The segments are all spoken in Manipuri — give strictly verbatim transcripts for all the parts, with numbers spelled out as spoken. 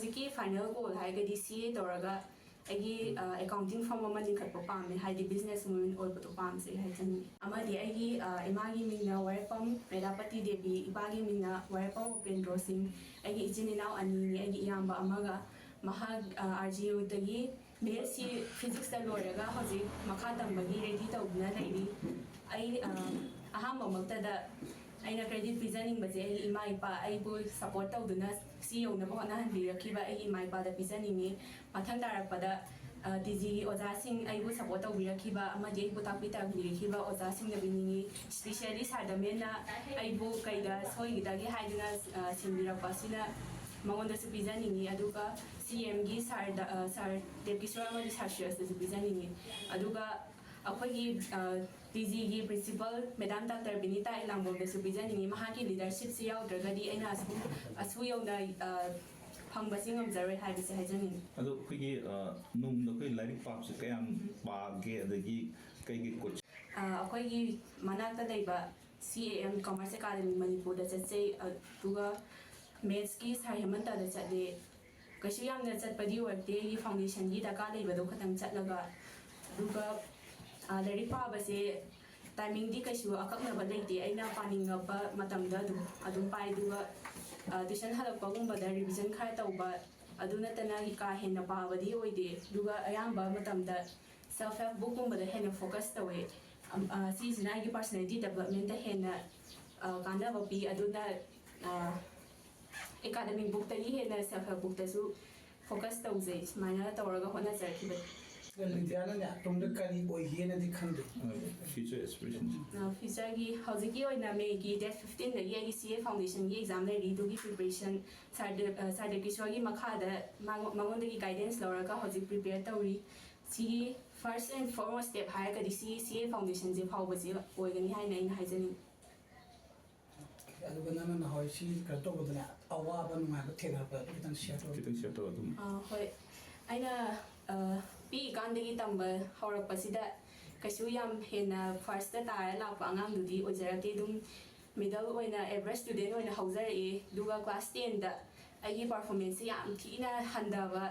ꯑꯩꯒꯤ ꯐꯥꯏꯅꯦꯜ ꯒꯣꯜ ꯍꯥꯏꯔꯒꯗꯤ ꯁꯤ ꯑꯦ ꯇꯧꯔꯒ ꯑꯩꯒꯤ ꯑꯦꯀꯥꯎꯟꯇꯤꯡ ꯐꯥꯔꯝ ꯑꯃ ꯂꯤꯡꯈꯠꯄ ꯄꯥꯝꯃꯦ, ꯍꯥꯏꯗꯤ ꯕꯤꯖꯤꯅꯦꯁ ꯋꯨꯃꯦꯟ ꯑꯣꯏꯕꯗꯣ ꯄꯥꯝꯖꯩ ꯍꯥꯏꯖꯅꯤꯡꯉꯤ꯫ ꯑꯃꯗꯤ ꯑꯩꯒꯤ ꯑ, ꯏꯃꯥꯒꯤ ꯃꯤꯡꯅ ꯋꯥꯏꯔꯦꯞꯄꯝ ꯃꯦꯗꯥꯄꯇꯤ ꯗꯦꯕꯤ, ꯏꯄꯥꯒꯤ ꯃꯤꯡꯅ ꯋꯥꯏꯔꯦꯞꯄꯝ ꯎꯄꯦꯟꯗ꯭ꯔꯣ ꯁꯤꯡ꯫ ꯑꯩꯒꯤ ꯏꯆꯤꯟ ꯏꯅꯥꯎ ꯑꯅꯤꯅꯤ꯫ ꯑꯩꯒꯤ ꯏꯌꯥꯝꯕ ꯑꯃꯒ, ꯃꯍꯥꯛ ꯑꯥꯔ ꯖꯤ ꯌꯨꯗꯒꯤ ꯕꯤ ꯑꯦꯁ ꯁꯤ ꯐꯤꯖꯤꯛꯁꯇ ꯂꯣꯏꯔꯒ ꯍꯧꯖꯤꯛ ꯃꯈꯥ ꯇꯝꯕꯒꯤ ꯔꯦꯗꯤ ꯇꯧꯗꯨꯅ ꯂꯩꯔꯤ꯫ ꯑꯩ ꯑ, ꯑꯍꯥꯟꯕꯃꯛꯇꯗ ꯑꯩꯅ ꯀ꯭ꯔꯦꯗꯤꯠ ꯄꯤꯖꯅꯤꯡꯕꯁꯦ ꯑꯩꯒꯤ ꯏꯃꯥ ꯏꯄꯥ ꯑꯩꯕꯨ ꯁꯞꯄꯣꯔꯠ ꯇꯧꯗꯨꯅ ꯁꯤ ꯌꯧꯅꯕ ꯍꯣꯠꯅꯍꯟꯕꯤꯔꯛꯈꯤꯕ ꯑꯩꯒꯤ ꯏꯃꯥ ꯏꯄꯥꯗ ꯄꯤꯖꯅꯤꯡꯉꯤ꯫ ꯃꯊꯪ ꯇꯥꯔꯛꯄꯗ ꯇꯤ ꯖꯤꯒꯤ ꯑꯣꯖꯥꯁꯤꯡ, ꯑꯩꯕꯨ ꯁꯞꯄꯣꯔꯠ ꯇꯧꯕꯤꯔꯛꯈꯤꯕ ꯑꯃꯗꯤ ꯑꯩꯕꯨ ꯇꯥꯛꯄꯤ ꯇꯝꯕꯤꯔꯛꯈꯤꯕ ꯑꯣꯖꯥꯁꯤꯡꯗ ꯄꯤꯅꯤꯡꯉꯤ꯫ ꯁ꯭ꯄꯤꯁꯦꯜꯂꯤ ꯁꯥꯔ ꯗꯃꯦꯟꯅ ꯑꯩꯕꯨ ꯀꯩꯗ ꯁꯣꯏꯈꯤꯗꯒꯦ ꯍꯥꯏꯗꯨꯅ ꯑ, ꯁꯤꯟꯕꯤꯔꯛꯄ ꯑꯁꯤꯅ ꯃꯉꯣꯟꯗꯁꯨ ꯄꯤꯖꯅꯤꯡꯉꯤ꯫ ꯑꯗꯨꯒ ꯁꯤ ꯑꯦꯝꯒꯤ ꯁꯥꯔꯗ, ꯑ, ꯁꯥꯔ ꯗꯦꯕꯀꯤꯁꯣꯔ ꯑꯃꯗꯤ ꯁꯥꯔ ꯁꯨꯔꯖꯇꯁꯨ ꯄꯤꯖꯅꯤꯡꯉꯤ꯫ ꯑꯗꯨꯒ ꯑꯩꯈꯣꯏꯒꯤ ꯇꯤ ꯖꯤꯒꯤ ꯄ꯭ꯔꯤꯟꯁꯤꯄꯜ ꯃꯦꯗꯥꯝ ꯗꯥꯛꯇꯔ ꯕꯤꯅꯤꯇꯥ ꯏꯂꯥꯡꯕꯝꯗꯁꯨ ꯄꯤꯖꯅꯤꯡꯉꯤ꯫ ꯃꯍꯥꯛꯀꯤ ꯂꯤꯗꯔꯁꯤꯞꯁꯤ ꯌꯥꯎꯗ꯭ꯔꯒꯗꯤ ꯑꯩꯅ ꯑꯁꯨꯝ ꯑꯁꯨ ꯌꯧꯅ ꯑ, ꯐꯪꯕꯁꯤ ꯉꯝꯖꯔꯣꯏ ꯍꯥꯏꯕꯁꯤ ꯍꯥꯏꯖꯅꯤꯡꯉꯤ꯫ ꯑꯗꯣ ꯑꯩꯈꯣꯏꯒꯤ ꯑ, ꯅꯣꯡꯃꯗ ꯑꯩꯈꯣꯏ ꯂꯥꯏꯔꯤꯛ ꯄꯥꯕꯁꯦ ꯀꯌꯥꯝ ꯄꯥꯒꯦ, ꯑꯗꯒꯤ ꯀꯩꯒꯤ ꯀꯣꯆ ꯑ, ꯑꯩꯈꯣꯏꯒꯤ ꯃꯅꯥꯛꯇ ꯂꯩꯕ ꯁꯤ ꯑꯦ ꯑꯦꯝ ꯀꯃꯔꯁ ꯑꯦꯀꯥꯗꯃꯤ ꯃꯅꯤꯄꯨꯔꯗ ꯆꯠꯆꯩ꯫ ꯑꯗꯨꯒ ꯃꯦꯠꯁꯀꯤ ꯁꯥꯔ ꯍꯦꯃꯟꯇꯗ ꯆꯠꯂꯦ꯫ ꯀꯩꯁꯨ ꯌꯥꯝꯅ ꯆꯠꯄꯗꯤ ꯑꯣꯏꯔꯛꯇꯦ, ꯑꯩꯒꯤ ꯐꯥꯎꯟꯗꯦꯁꯟꯒꯤ ꯗꯔꯀꯥꯔ ꯂꯩꯕꯗꯣ ꯈꯇꯪ ꯆꯠꯂꯒ꯫ ꯑꯗꯨꯒ ꯑ, ꯂꯥꯏꯔꯤꯛ ꯄꯥꯕꯁꯦ ꯇꯥꯏꯃꯤꯡꯗꯤ ꯀꯩꯁꯨ ꯑꯀꯛꯅꯕ ꯂꯩꯇꯦ꯫ ꯑꯩꯅ ꯄꯥꯅꯤꯡꯉꯛꯄ ꯃꯇꯝꯗ ꯑꯗꯨꯝ, ꯑꯗꯨꯝ ꯄꯥꯏ꯫ ꯑꯗꯨꯒ ꯇ꯭ꯌꯨꯁꯟ ꯍꯜꯂꯛꯄꯒꯨꯝꯕꯗ ꯔꯤꯚꯤꯖꯟ ꯈꯔ ꯇꯧꯕ, ꯑꯗꯨ ꯅꯠꯇꯅ ꯀꯥ ꯍꯦꯟꯅ ꯄꯥꯕꯗꯤ ꯑꯣꯏꯗꯦ꯫ ꯑꯗꯨꯒ ꯑꯌꯥꯝꯕ ꯃꯇꯝꯗ ꯁꯦꯜꯐ ꯍꯦꯜꯞ ꯕꯨꯛꯀꯨꯝꯕꯗ ꯍꯦꯟꯅ ꯐꯣꯀꯁ ꯇꯧꯋꯦ꯫ ꯑꯝ, ꯑ, ꯁꯤꯁꯤꯅ ꯑꯩꯒꯤ ꯄꯔꯁꯅꯦꯂꯤꯇꯤ ꯗꯦꯕꯂꯞꯃꯦꯟꯗ ꯍꯦꯟꯅ ꯑ, ꯀꯥꯟꯅꯕ ꯄꯤ꯫ ꯑꯗꯨꯅ ꯑꯦꯀꯥꯗꯃꯤꯛ ꯕꯨꯛꯇꯒꯤ ꯍꯦꯟꯅ ꯁꯦꯜꯐ ꯍꯦꯜꯞ ꯕꯨꯛꯇꯁꯨ ꯐꯣꯀꯁ ꯇꯧꯖꯩ꯫ ꯁꯨꯃꯥꯏꯅ ꯇꯧꯔꯒ ꯍꯣꯠꯅꯖꯔꯛꯈꯤꯕꯅꯤ꯫ ꯂꯤꯗꯤꯌꯥꯅꯅꯦ ꯇꯨꯡꯗ ꯀꯔꯤ ꯑꯣꯏꯒꯦꯅꯗꯤ ꯈꯟꯗꯦ? Future aspirations. ꯐ꯭ꯌꯨꯆꯔꯒꯤ ꯍꯧꯖꯤꯛꯀꯤ ꯑꯣꯏꯅ ꯃꯦꯒꯤ ꯗꯦꯠ ꯐꯤꯐꯇꯤꯟꯗꯒꯤ ꯑꯩꯒꯤ ꯁꯤ ꯑꯦ ꯐꯥꯎꯟꯗꯦꯁꯟꯒꯤ ꯑꯦꯛꯖꯥꯝ ꯂꯩꯔꯤ꯫ ꯑꯗꯨꯒꯤ ꯄ꯭ꯔꯤꯄꯦꯔꯦꯁꯟ ꯁꯥꯔ ꯗꯦ-, ꯑ, ꯁꯥꯔ ꯗꯦꯕꯀꯤꯁꯣꯔꯒꯤ ꯃꯈꯥꯗ ꯃꯉꯣ-, ꯃꯉꯣꯟꯗꯒꯤ ꯒꯥꯏꯗꯦꯟꯁ ꯂꯧꯔꯒ ꯍꯧꯖꯤꯛ ꯄ꯭ꯔꯤꯄꯦꯌꯔ ꯇꯧꯔꯤ꯫ ꯁꯤꯒꯤ ꯐꯥꯔꯁ ꯑꯦꯟ ꯐꯣꯔꯃꯣꯁ ꯁ꯭ꯇꯦꯞ ꯍꯥꯏꯔꯒꯗꯤ ꯁꯤ ꯁꯤ ꯑꯦ ꯐꯥꯎꯟꯗꯦꯁꯟꯁꯦ ꯐꯥꯎꯕꯁꯦ ꯑꯣꯏꯒꯅꯤ ꯍꯥꯏꯅ ꯑꯩꯅ ꯍꯥꯏꯖꯅꯤꯡꯉꯤ꯫ ꯑꯗꯨꯒ ꯅꯪꯅ ꯅꯍꯥꯟꯋꯥꯏ ꯁꯤ ꯀꯩꯅꯣ ꯇꯧꯕꯗꯅꯦ, ꯑꯋꯥꯕ ꯅꯨꯡꯉꯥꯏꯕ ꯊꯦꯡꯅꯔꯛꯄꯗ ꯑꯗꯨ ꯈꯤꯇꯪ ꯁꯤꯌꯔ ꯇꯧꯔꯣ꯫ ꯈꯤꯇꯪ ꯁꯤꯌꯔ ꯇꯧꯔꯣ ꯑꯗꯨꯝ꯫ ꯑꯥ, ꯍꯣꯏ꯫ ꯑꯩꯅ, ꯑ, ꯄꯤꯛꯏꯀꯥꯟꯗꯒꯤ ꯇꯝꯕ ꯍꯧꯔꯛꯄꯁꯤꯗ ꯀꯩꯁꯨ ꯌꯥꯝ ꯍꯦꯟꯅ ꯐꯥꯔꯁꯇ ꯇꯥꯔ ꯂꯥꯛꯄ ꯑꯉꯥꯡꯗꯨꯗꯤ ꯑꯣꯏꯖꯔꯛꯇꯦ꯫ ꯑꯗꯨꯝ ꯃꯤꯗꯜ ꯑꯣꯏꯅ ꯑꯦꯚꯔꯦꯖ ꯁ꯭ꯇꯨꯗꯦꯟ ꯑꯣꯏꯅ ꯍꯧꯖꯔꯛꯑꯦ꯫ ꯑꯗꯨꯒ ꯀ꯭ꯂꯥꯁ ꯇꯦꯟꯗ ꯑꯩꯒꯤ ꯄꯔꯐꯣꯔꯃꯦꯟꯁꯁꯦ ꯌꯥꯝ ꯊꯤꯅ ꯍꯟꯊꯕ,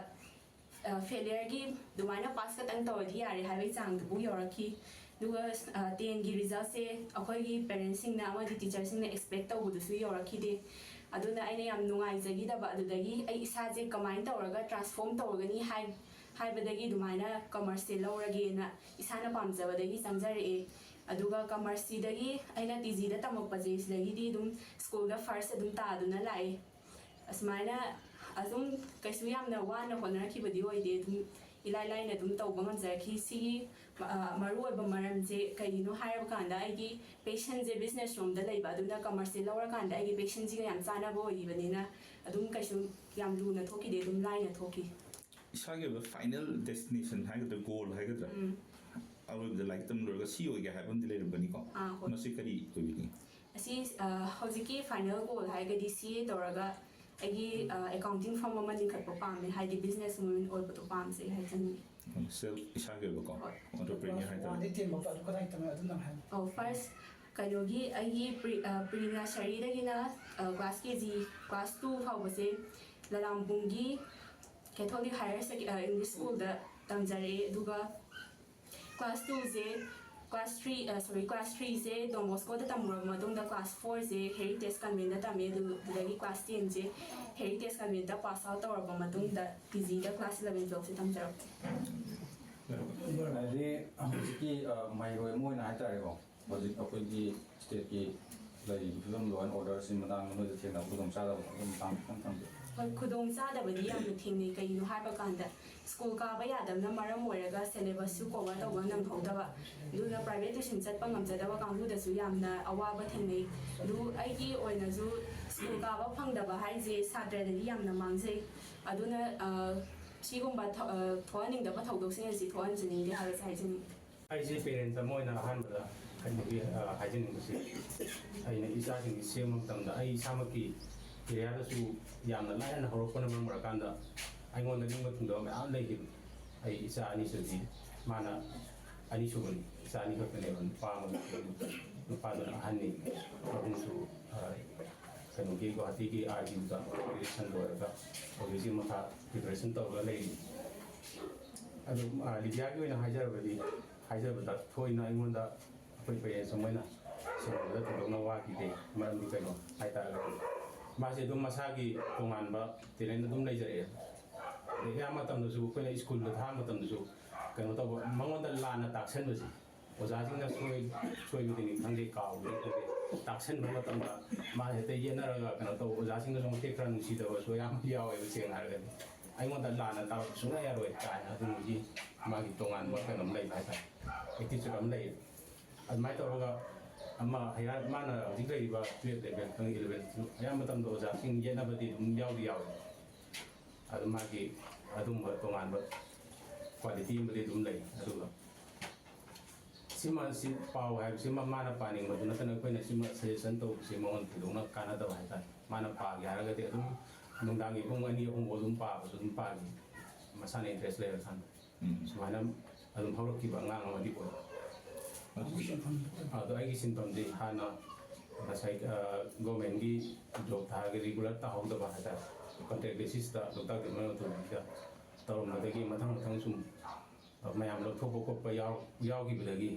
ꯐꯦꯂꯤꯌꯔꯒꯤ ꯑꯗꯨꯃꯥꯏꯅ ꯄꯥꯁ ꯈꯛꯇꯪ ꯇꯧꯔꯗꯤ ꯌꯥꯔꯦ ꯍꯥꯏꯕꯒꯤ ꯆꯥꯡꯗꯨꯕꯨ ꯌꯧꯔꯛꯈꯤ꯫ ꯑꯗꯨꯒ ꯇꯦꯟꯒꯤ ꯔꯤꯖꯜꯁꯦ ꯑꯩꯈꯣꯏꯒꯤ ꯄꯦꯔꯦꯟꯁꯁꯤꯡꯅ ꯑꯃꯗꯤ ꯇꯤꯆꯔꯁꯤꯡꯅ ꯑꯦꯛꯁꯄꯦꯛ ꯇꯧꯕꯗꯨꯁꯨ ꯌꯧꯔꯛꯈꯤꯗꯦ꯫ ꯑꯗꯨꯅ ꯑꯩꯅ ꯌꯥꯝ ꯅꯨꯡꯉꯥꯏꯖꯈꯤꯗꯕ, ꯑꯗꯨꯗꯒꯤ ꯑꯩ ꯏꯁꯥꯁꯦ ꯀꯃꯥꯏꯅ ꯇꯧꯔꯒ ꯇ꯭ꯔꯥꯟꯁꯐꯣꯔꯝ ꯇꯧꯔꯒꯅꯤ ꯍꯥꯏ ꯍꯥꯏꯕꯗꯒꯤ ꯑꯗꯨꯃꯥꯏꯅ ꯀꯃꯔꯁꯁꯦ ꯂꯧꯔꯒꯦꯅ ꯏꯁꯥꯅ ꯄꯥꯝꯖꯕꯗꯒꯤ ꯆꯪꯖꯔꯛꯑꯦ꯫ ꯑꯗꯨꯒ ꯀꯃꯔꯁꯁꯤꯗꯒꯤ ꯑꯩꯅ ꯇꯤ ꯖꯤꯗ ꯇꯝꯃꯛꯄꯁꯦ, ꯁꯤꯗꯒꯤꯗꯤ ꯑꯗꯨꯝ ꯁ꯭ꯀꯨꯜꯗ ꯐꯥꯔꯁ ꯑꯗꯨꯝ ꯇꯥꯗꯨꯅ ꯂꯥꯛꯑꯦ꯫ ꯑꯁꯨꯃꯥꯏꯅ ꯑꯗꯨꯝ ꯀꯩꯁꯨ ꯌꯥꯝꯅ ꯋꯥꯅ ꯍꯣꯠꯅꯔꯛꯈꯤꯕꯗꯤ ꯑꯣꯏꯗꯦ, ꯑꯗꯨꯝ ꯏꯂꯥꯏ ꯂꯥꯏꯅ ꯑꯗꯨꯝ ꯇꯧꯕ ꯉꯝꯖꯔꯛꯈꯤ꯫ ꯁꯤꯒꯤ, ꯑ, ꯃꯔꯨꯑꯣꯏꯕ ꯃꯔꯝꯁꯦ ꯀꯩꯒꯤꯅꯣ ꯍꯥꯏꯔꯕ ꯀꯥꯟꯗ, ꯑꯩꯒꯤ ꯄꯦꯁꯟꯁꯦ ꯕꯤꯖꯤꯅꯦꯁ ꯔꯣꯝꯗ ꯂꯩꯕ, ꯑꯗꯨꯅ ꯀꯃꯔꯁꯁꯦ ꯂꯧꯔꯀꯥꯟꯗ ꯑꯩꯒꯤ ꯄꯦꯁꯟꯁꯤꯒ ꯌꯥꯝ ꯆꯥꯟꯅꯕ ꯑꯣꯏꯈꯤꯕꯅꯤꯅ ꯑꯗꯨꯝ ꯀꯩꯁꯨ ꯌꯥꯝ ꯂꯨꯅ ꯊꯣꯛꯈꯤꯗꯦ, ꯑꯗꯨꯝ ꯂꯥꯏꯅ ꯊꯣꯛꯈꯤ꯫ ꯏꯁꯥꯒꯤ ꯑꯣꯏꯕ ꯐꯥꯏꯅꯦꯜ ꯗꯦꯁꯇꯤꯅꯦꯁꯟ ꯍꯥꯏꯒꯗ꯭ꯔꯥ, ꯒꯣꯜ ꯍꯥꯏꯒꯗ꯭ꯔꯥ, ꯎꯝ꯫ ꯑꯔꯣꯏꯕꯗ ꯂꯥꯏꯔꯤꯛ ꯇꯝ ꯂꯣꯏꯔꯒ ꯁꯤ ꯑꯣꯏꯒꯦ ꯍꯥꯏꯕ ꯑꯃꯗꯤ ꯂꯩꯔꯝꯒꯅꯤꯀꯣ? ꯑꯥ, ꯍꯣꯏ꯫ ꯃꯁꯤ ꯀꯔꯤ ꯑꯣꯏꯕꯤꯅꯤ? ꯑꯁꯤ, ꯑ, ꯍꯧꯖꯤꯛꯀꯤ ꯐꯥꯏꯅꯦꯜ ꯒꯣꯜ ꯍꯥꯏꯔꯒꯗꯤ ꯁꯤ ꯑꯦ ꯇꯧꯔꯒ ꯑꯩꯒꯤ, ꯑ, ꯑꯦꯀꯥꯎꯟꯇꯤꯡ ꯐꯥꯔꯝ ꯑꯃ ꯂꯤꯡꯈꯠꯄ ꯄꯥꯝꯃꯦ, ꯍꯥꯏꯗꯤ ꯕꯤꯖꯤꯅꯦꯁ ꯋꯨꯃꯦꯟ ꯑꯣꯏꯕꯗꯣ ꯄꯥꯝꯖꯩ ꯍꯥꯏꯖꯅꯤꯡꯉꯤ꯫ ꯁꯦꯜꯐ ꯏꯁꯥꯒꯤ ꯑꯣꯏꯕꯀꯣ, ꯍꯣꯏ꯫ ꯑꯣꯟꯇꯔꯄ꯭ꯔꯦꯅꯔ ꯍꯥꯏꯇꯥꯔꯦ꯫ ꯋꯥꯟꯗꯩ ꯇꯦꯟ ꯐꯥꯎꯗ ꯑꯗꯨ ꯈꯇꯪ ꯍꯦꯛꯇ ꯑꯗꯨꯝ ꯍꯥꯏ꯫ ꯑꯣ, ꯐꯥꯔꯁ ꯀꯩꯅꯣꯒꯤ ꯑꯩꯒꯤ ꯄ꯭ꯔꯤ, ꯑ, ꯄ꯭ꯔꯤ ꯅꯔꯁꯔꯤꯗꯒꯤꯅ, ꯑ, class K G, class two ꯐꯥꯎꯕꯁꯦ ꯂꯂꯥꯝꯕꯨꯡꯒꯤ ꯀꯦꯊꯣꯂꯤꯛ ꯍꯥꯌꯔ ꯁꯦꯀꯦ-, ꯑ, ꯏꯪꯂꯤꯁ ꯁ꯭ꯀꯨꯜꯗ ꯇꯝꯖꯔꯛꯑꯦ꯫ ꯑꯗꯨꯒ ꯀ꯭ꯂꯥꯁ ꯇꯨꯁꯦ, ꯀ꯭ꯂꯥꯁ ꯊ꯭ꯔꯤ, ꯑ, ꯁꯣꯔꯤ, ꯀ꯭ꯂꯥꯁ ꯊ꯭ꯔꯤꯁꯦ ꯗꯣꯟ ꯕꯣꯁꯀꯣꯗ ꯇꯝꯃꯨꯔꯕ ꯃꯇꯨꯡꯗ ꯀ꯭ꯂꯥꯁ ꯐꯣꯔꯁꯦ ꯍꯦꯔꯤꯇꯦꯖ ꯀꯟꯚꯦꯟꯗ ꯇꯝꯃꯦ꯫ ꯑꯗꯨ, ꯑꯗꯨꯗꯒꯤ ꯀ꯭ꯂꯥꯁ ꯇꯦꯟꯁꯦ ꯍꯦꯔꯤꯇꯦꯖ ꯀꯟꯚꯦꯟꯗ ꯄꯥꯁ ꯑꯥꯎꯠ ꯇꯧꯔꯕ ꯃꯇꯨꯡꯗ ꯄꯤ ꯖꯤꯗ ꯀ꯭ꯂꯥꯁ ꯏꯂꯚꯦꯟ ꯇꯨꯋꯦꯜꯐꯁꯦ ꯇꯝꯖꯔꯛꯄ꯫ ꯍꯥꯏꯗꯤ ꯍꯧꯖꯤꯛꯀꯤ, ꯑ, ꯃꯍꯩꯔꯣꯏ ꯑꯃ ꯑꯣꯏꯅ ꯍꯥꯏꯇꯥꯔꯦꯀꯣ, ꯍꯧꯖꯤꯛ ꯑꯩꯈꯣꯏꯒꯤ ꯁ꯭ꯇꯦꯠꯀꯤ ꯂꯩꯔꯤꯕ ꯐꯤꯕꯝ, ꯂꯣ ꯑꯦꯟ ꯑꯣꯔꯗꯔꯁꯤ ꯃꯇꯥꯡꯗ ꯅꯣꯏꯗ ꯊꯦꯡꯅꯕ ꯈꯨꯗꯣꯡꯆꯥꯗꯕ ꯑꯗꯨꯝ ꯃꯇꯥꯡ ꯈꯤꯇꯪ ꯊꯝꯕꯤꯌꯨ꯫ ꯍꯣꯏ, ꯈꯨꯗꯣꯡꯆꯥꯗꯕꯗꯤ ꯌꯥꯝꯅ ꯊꯦꯡꯅꯩ꯫ ꯀꯩꯒꯤꯅꯣ ꯍꯥꯏꯕ ꯀꯥꯟꯗ, ꯁ꯭ꯀꯨꯜ ꯀꯥꯕ ꯌꯥꯗꯕꯅ ꯃꯔꯝ ꯑꯣꯏꯔꯒ ꯁꯦꯂꯦꯕꯁꯁꯨ ꯀꯣꯚꯔ ꯇꯧꯕ ꯅꯪꯍꯧꯗꯕ, ꯑꯗꯨꯅ ꯄ꯭ꯔꯥꯏꯚꯦꯠ ꯇ꯭ꯌꯨꯁꯟ ꯆꯠꯄ ꯉꯝꯖꯗꯕ ꯀꯥꯡꯕꯨꯗꯁꯨ ꯌꯥꯝꯅ ꯑꯋꯥꯕ ꯊꯦꯡꯅꯩ꯫ ꯑꯗꯨ ꯑꯩꯒꯤ ꯑꯣꯏꯅꯁꯨ ꯁ꯭ꯀꯨꯜ ꯀꯥꯕ ꯐꯪꯗꯕ ꯍꯥꯏꯁꯦ ꯁꯥꯇ꯭ꯔꯗꯗꯤ ꯌꯥꯝꯅ ꯃꯥꯡꯖꯩ꯫ ꯑꯗꯨꯅ, ꯑ, ꯁꯤꯒꯨꯝꯕ ꯊ-, ꯑ, ꯊꯣꯛꯍꯟꯅꯤꯡꯗꯕ ꯊꯧꯗꯣꯛꯁꯤꯡ ꯑꯁꯤ ꯊꯣꯛꯍꯟꯖꯅꯤꯡꯗꯦ ꯍꯥꯏꯕꯁꯦ ꯍꯥꯏꯖꯅꯤꯡꯉꯤ꯫ ꯑꯩꯁꯦ ꯄꯦꯔꯦꯟꯁ ꯑꯃ ꯑꯣꯏꯅ ꯑꯍꯥꯟꯕꯗ ꯀꯩꯅꯣꯒꯤ, ꯑ, ꯍꯥꯏꯖꯅꯤꯡꯕꯁꯦ, ꯑꯩꯅ ꯏꯆꯥꯁꯤꯡꯁꯤ ꯁꯦꯝꯕ ꯃꯇꯝꯗ ꯑꯩ ꯏꯁꯥꯃꯛꯀꯤ ꯀꯦꯔꯤꯌꯔꯗꯁꯨ ꯌꯥꯝꯅ ꯂꯥꯏꯅ ꯍꯧꯔꯛꯄꯅ ꯃꯔꯝ ꯑꯣꯏꯔꯀꯥꯟꯗ ꯑꯩꯉꯣꯟꯗ ꯅꯤꯡꯕ ꯊꯨꯡꯗꯕ ꯃꯌꯥꯝ ꯂꯩꯈꯤꯕꯅꯤ꯫ ꯑꯩ ꯏꯆꯥ ꯑꯅꯤꯁꯨꯗꯤ, ꯃꯥꯅ ꯑꯅꯤꯁꯨꯕꯅꯤ, ꯏꯆꯥ ꯑꯅꯤꯈꯛꯇꯅꯦꯕ, ꯅꯨꯄꯥ ꯑꯃꯒ ꯅꯨꯄꯥꯗꯨꯅ ꯑꯍꯟꯅꯤ, ꯑꯍꯨꯝꯁꯨ, ꯑ, ꯀꯩꯅꯣꯒꯤ ꯒꯨꯋꯥꯍꯥꯇꯤꯒꯤ ꯑꯥꯔ ꯌꯨꯗ ꯒ꯭ꯔꯦꯖꯨꯑꯦꯁꯟ ꯂꯣꯏꯔꯒ ꯍꯧꯖꯤꯛꯁꯤ ꯃꯈꯥ ꯄ꯭ꯔꯤꯄꯦꯔꯦꯁꯟ ꯇꯧꯔꯒ ꯂꯩꯔꯤ꯫ ꯑꯗꯨ ꯑꯥ, ꯂꯤꯗꯤꯌꯥꯒꯤ ꯑꯣꯏꯅ ꯍꯥꯏꯖꯔꯕꯗꯤ, ꯍꯥꯏꯖꯕꯗ ꯊꯣꯏꯅ ꯑꯩꯉꯣꯟꯗ ꯑꯩꯈꯣꯏ ꯄꯦꯔꯦꯟꯁ ꯑꯃ ꯑꯣꯏꯅ ꯁꯦꯟꯅꯕꯗ ꯊꯣꯏꯗꯣꯛꯅ ꯋꯥꯈꯤꯗꯦ꯫ ꯃꯔꯝꯗꯤ ꯀꯩꯅꯣ ꯍꯥꯏꯇꯥꯔꯒꯗꯤ, ꯃꯥꯁꯦ ꯑꯗꯨꯝ ꯃꯁꯥꯒꯤ ꯇꯣꯉꯥꯟꯕ ꯇꯦꯂꯦꯟ ꯑꯗꯨꯝ ꯂꯩꯖꯔꯛꯑꯦ꯫ ꯑꯗꯩ ꯑꯌꯥꯝꯕ ꯃꯇꯝꯗꯁꯨ ꯑꯩꯈꯣꯏꯅ ꯁ꯭ꯀꯨꯜꯗ ꯊꯥꯕ ꯃꯇꯝꯗꯁꯨ ꯀꯩꯅꯣ ꯇꯧꯕ, ꯃꯉꯣꯟꯗ ꯂꯥꯟꯅ ꯇꯥꯛꯁꯟꯕꯁꯦ, ꯑꯣꯖꯥꯁꯤꯡꯅ ꯁꯣꯏ-, ꯁꯣꯏꯕꯗꯅꯤ ꯈꯪꯗꯦ, ꯀꯥꯎꯕꯅꯤ ꯈꯪꯗꯦ, ꯇꯥꯛꯁꯟꯕ ꯃꯇꯝꯗ ꯃꯥꯅ ꯍꯦꯛꯇ ꯌꯦꯠꯅꯔꯒ ꯀꯩꯅꯣ ꯇꯧꯕ, ꯑꯣꯖꯥꯁꯤꯡꯅꯁꯨ ꯃꯇꯦꯛ ꯈꯔ ꯅꯨꯡꯁꯤꯗꯕꯁꯨ ꯑꯌꯥꯝꯕ ꯌꯥꯎꯋꯦꯕ꯫ ꯁꯦꯡꯅ ꯍꯥꯏꯔꯒꯗꯤ ꯑꯩꯉꯣꯟꯗ ꯂꯥꯟꯅ ꯇꯥꯛꯄ ꯁꯨꯡꯌꯥ ꯌꯥꯔꯣꯏ ꯀꯥꯏꯅ ꯑꯗꯨꯒꯤ ꯃꯥꯒꯤ ꯇꯣꯉꯥꯟꯕ ꯀꯩꯅꯣꯝ ꯂꯩꯕ ꯍꯥꯏꯇꯥꯔꯦ, ꯑꯦꯇꯤꯆꯨꯠ ꯑꯃ ꯂꯩꯌꯦꯕ꯫ ꯑꯗꯨꯃꯥꯏꯅ ꯇꯧꯔꯒ ꯑꯃ ꯍꯩꯔꯥ-, ꯃꯥꯅ ꯍꯧꯖꯤꯛ ꯂꯩꯔꯤꯕ ꯇꯨꯌꯦꯜꯞ ꯂꯦꯚꯦꯜ, ꯏꯂꯦꯚꯦꯟꯁꯨ ꯑꯌꯥꯝꯕ ꯃꯇꯝꯗ ꯑꯣꯖꯥꯁꯤꯡ ꯌꯦꯠꯅꯕꯗꯤ ꯑꯗꯨꯝ ꯌꯥꯎꯗꯤ ꯌꯥꯎꯋꯦ꯫ ꯑꯗꯨ ꯃꯥꯒꯤ ꯑꯗꯨꯝꯕ ꯇꯣꯉꯥꯟꯕ ꯀ꯭ꯋꯥꯂꯤꯇꯤ ꯑꯃꯗꯤ ꯑꯗꯨꯝ ꯂꯩ꯫ ꯑꯗꯨꯒ ꯁꯤꯃ, ꯁꯤ ꯄꯥꯎ ꯍꯥꯏꯕꯁꯤꯃ ꯃꯥꯅ ꯄꯥꯅꯤꯡꯕꯗꯨ ꯅꯠꯇꯅ ꯑꯩꯈꯣꯏꯅ ꯁꯤꯃ ꯁꯖꯦꯁꯟ ꯇꯧꯕꯁꯦ ꯃꯉꯣꯟꯗ ꯊꯣꯏꯗꯣꯛꯅ ꯀꯥꯟꯅꯗꯕ ꯍꯥꯏꯇꯥꯔꯦ꯫ ꯃꯥꯅ ꯄꯥꯒꯦ ꯍꯥꯏꯔꯒꯗꯤ ꯑꯗꯨꯝ ꯅꯨꯡꯗꯥꯡꯒꯤ ꯄꯨꯡ ꯑꯅꯤ ꯑꯍꯨꯝꯐꯥꯎ ꯑꯗꯨꯝ ꯄꯥꯕꯁꯨ ꯑꯗꯨꯝ ꯄꯥꯈꯤ, ꯃꯁꯥꯅ ꯏꯟꯇꯔꯦꯁ ꯂꯩꯔꯀꯥꯟꯗ꯫ ꯎꯝ꯫ ꯁꯨꯃꯥꯏꯅ ꯑꯗꯨꯝ ꯍꯧꯔꯛꯈꯤꯕ ꯑꯉꯥꯡ ꯑꯃꯗꯤ ꯑꯣꯏ꯫ ꯑꯗꯨꯒꯤ ꯁꯤꯟꯐꯝ ꯑꯗꯣ ꯑꯩꯒꯤ ꯁꯤꯟꯐꯝꯗꯤ ꯍꯥꯟꯅ ꯉꯁꯥꯏ, ꯑ, ꯒꯣꯔꯃꯦꯟꯒꯤ ꯖꯣꯕ ꯊꯥꯔꯒ ꯔꯤꯒꯨꯂꯔ ꯇꯥꯍꯧꯗꯕ ꯍꯥꯏꯇꯥꯔꯦ, ꯀꯟꯇ꯭ꯔꯦꯛ ꯕꯦꯁꯤꯁꯇ ꯂꯣꯛꯇꯥꯛ ꯗꯦꯕꯂꯞꯃꯦꯟ ꯑꯣꯊꯣꯔꯤꯇꯤꯗ ꯇꯧꯔꯝꯕꯗꯒꯤ ꯃꯊꯪ ꯃꯊꯪ ꯁꯨꯝ ꯃꯌꯥꯝ ꯂꯧꯊꯣꯛꯄ ꯈꯣꯠꯄ ꯌꯥꯎ-, ꯌꯥꯎꯈꯤꯕꯗꯒꯤ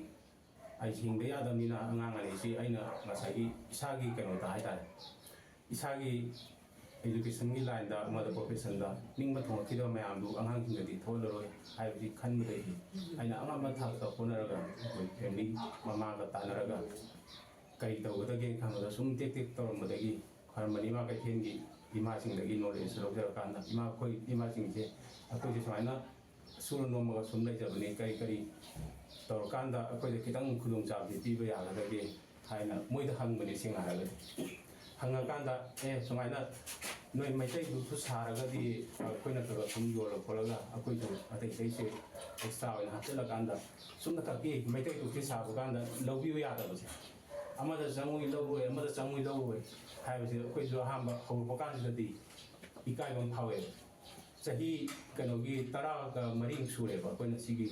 ꯑꯩꯁꯦ ꯍꯤꯡꯗ ꯌꯥꯗꯕꯅꯤꯅ ꯑꯉꯥꯡ ꯑꯅꯤꯁꯤ ꯑꯩꯅ ꯉꯁꯥꯏꯒꯤ ꯏꯁꯥꯒꯤ ꯀꯩꯅꯣꯗ ꯍꯥꯏꯇꯥꯔꯦ, ꯏꯁꯥꯒꯤ ꯏꯗꯨꯀꯦꯁꯟꯒꯤ ꯂꯥꯏꯟꯗ ꯑꯃꯗ ꯄ꯭ꯔꯣꯐꯦꯁꯟꯗ ꯅꯤꯡꯕ ꯊꯨꯡꯉꯛꯈꯤꯗꯕ ꯃꯌꯥꯝꯗꯨ ꯑꯉꯥꯡꯁꯤꯡꯗꯗꯤ ꯊꯣꯛꯍꯜꯂꯔꯣꯏ ꯍꯥꯏꯕꯁꯤ ꯈꯟꯕꯗꯒꯤ ꯑꯩꯅ ꯑꯉꯝꯕ ꯊꯥꯛꯇ ꯍꯣꯠꯅꯔꯒ ꯑꯩꯈꯣꯏ ꯐꯦꯃꯤꯂꯤ ꯃꯃꯥꯒ ꯇꯥꯟꯅꯔꯒ ꯀꯔꯤ ꯇꯧꯒꯗꯒꯦ ꯈꯟꯕꯗ ꯁꯨꯝ ꯇꯦꯛ ꯇꯦꯛ ꯇꯧꯔꯝꯕꯗꯒꯤ ꯈ꯭ꯋꯥꯏꯔꯝꯕꯟ ꯏꯃꯥ ꯀꯩꯊꯦꯜꯒꯤ ꯏꯃꯥꯁꯤꯡꯗꯒꯤ ꯅꯣꯂꯦꯖ ꯂꯧꯖꯔꯀꯥꯟꯗ ꯏꯃꯥ, ꯑꯩꯈꯣꯏ ꯏꯃꯥꯁꯤꯡꯁꯦ ꯑꯩꯈꯣꯏꯁꯦ ꯁꯨꯃꯥꯏꯅ ꯁꯨꯔ ꯅꯣꯝꯃꯒ ꯁꯨꯝ ꯂꯩꯖꯕꯅꯤ, ꯀꯔꯤ ꯀꯔꯤ ꯇꯧꯔꯀꯥꯟꯗ ꯑꯩꯈꯣꯏꯗ ꯈꯤꯇꯪ ꯈꯨꯗꯣꯡꯆꯥꯕꯁꯤ ꯄꯤꯕ ꯌꯥꯒꯗꯒꯦ ꯍꯥꯏꯅ ꯃꯣꯏꯗ ꯍꯪꯕꯅꯤ꯫ ꯁꯦꯡꯅ ꯍꯥꯏꯔꯒꯗꯤ ꯍꯪꯉꯀꯥꯟꯗ, "ꯑꯦ, ꯁꯨꯃꯥꯏꯅ ꯅꯣꯏ ꯃꯩꯇꯩ ꯗꯨꯛꯁꯨ ꯁꯥꯔꯒꯗꯤ ꯑꯩꯈꯣꯏꯅ ꯈꯔ ꯈꯔ ꯁꯨꯝ ꯌꯣꯜꯂ ꯈꯣꯠꯂꯒ ꯑꯩꯈꯣꯏꯁꯨ ꯑꯇꯩ ꯑꯇꯩꯁꯦ ꯑꯦꯛꯁꯇ꯭ꯔꯥ ꯑꯣꯏꯅ ꯍꯥꯞꯆꯤꯜꯂꯀꯥꯟꯗ ꯁꯨꯝꯅ ꯈꯛꯀꯤ ꯃꯩꯇꯩ ꯗꯨꯛꯁꯦ ꯁꯥꯕ ꯀꯥꯟꯗ ꯂꯧꯕꯤꯌꯨ ꯌꯥꯗꯕꯁꯦ, ꯑꯃꯗ ꯆꯪꯉꯨꯏ ꯂꯧꯔꯣꯏ, ꯑꯃꯗ ꯆꯪꯉꯨꯏ ꯂꯧꯔꯣꯏ ꯍꯥꯏꯕꯁꯦ ꯑꯩꯈꯣꯏꯁꯨ ꯑꯍꯥꯟꯕ ꯍꯧꯔꯛꯄ ꯀꯥꯟꯁꯤꯗꯗꯤ ꯏꯀꯥꯏꯕ ꯑꯃ ꯐꯥꯎꯋꯦꯕ꯫ ꯆꯍꯤ ꯀꯩꯅꯣꯒꯤ ꯇꯔꯥꯒ ꯃꯔꯤꯃꯨꯛ ꯁꯨꯔꯦꯕ ꯑꯩꯈꯣꯏꯅ ꯁꯤꯒꯤ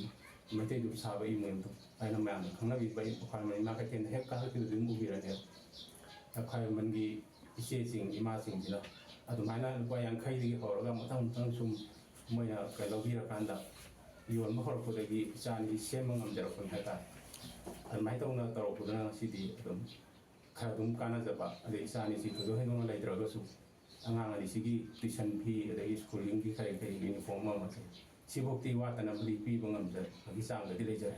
ꯃꯩꯇꯩ ꯗꯨꯛ ꯁꯥꯕ ꯏꯃꯣꯏꯅꯨꯗꯣ꯫ ꯑꯩꯅ ꯃꯌꯥꯝꯅ ꯈꯪꯅꯕꯤꯕ ꯈ꯭ꯋꯥꯏꯔꯝꯕꯟ ꯏꯃꯥ ꯀꯩꯊꯦꯜꯗ ꯍꯦꯛ ꯀꯥꯈꯠꯈꯤꯕꯗꯨ ꯑꯗꯨꯝ ꯎꯕꯤꯔꯅꯦꯕ꯫ ꯈ꯭ꯋꯥꯏꯔꯝꯕꯟꯒꯤ ꯏꯆꯦꯁꯤꯡ, ꯏꯃꯥꯁꯤꯡꯁꯤꯅ ꯑꯗꯨꯃꯥꯏꯅ ꯂꯨꯄꯥ ꯌꯥꯡꯈꯩꯗꯒꯤ ꯍꯧꯔꯒ ꯃꯊꯪ ꯃꯊꯪ ꯁꯨꯝ ꯃꯣꯏꯅ ꯀꯩ ꯂꯧꯕꯤꯔꯀꯥꯟꯗ ꯌꯣꯟꯕ ꯍꯧꯔꯛꯄꯗꯒꯤ ꯏꯆꯥ ꯑꯅꯤꯁꯤ ꯁꯦꯝꯕ ꯉꯝꯖꯔꯛꯄꯅꯤ ꯍꯥꯏꯇꯥꯔꯦ꯫ ꯑꯗꯨꯃꯥꯏꯅ ꯇꯧꯅ ꯇꯧꯔꯛꯄꯗꯨꯅ ꯉꯁꯤꯗꯤ ꯑꯗꯨꯝ ꯈꯔ ꯑꯗꯨꯝ ꯀꯥꯟꯅꯖꯕ, ꯑꯗꯩ ꯏꯆꯥ ꯑꯅꯤꯁꯤ ꯊꯣꯏꯗꯣꯛ ꯍꯦꯟꯗꯣꯛꯅ ꯂꯩꯇ꯭ꯔꯒꯁꯨ ꯑꯉꯥꯡ ꯑꯅꯤꯁꯤꯒꯤ tuition fee, ꯑꯗꯒꯤ schoolingꯒꯤ ꯀꯔꯤ ꯀꯔꯤ uniform ꯑꯃꯁꯦ ꯁꯤꯐꯧꯗꯤ ꯋꯥꯠꯇꯅꯕꯗꯤ ꯄꯤꯕ ꯉꯝꯖꯕꯒꯤ ꯆꯥꯡꯗꯗꯤ ꯂꯩꯖꯔꯦ꯫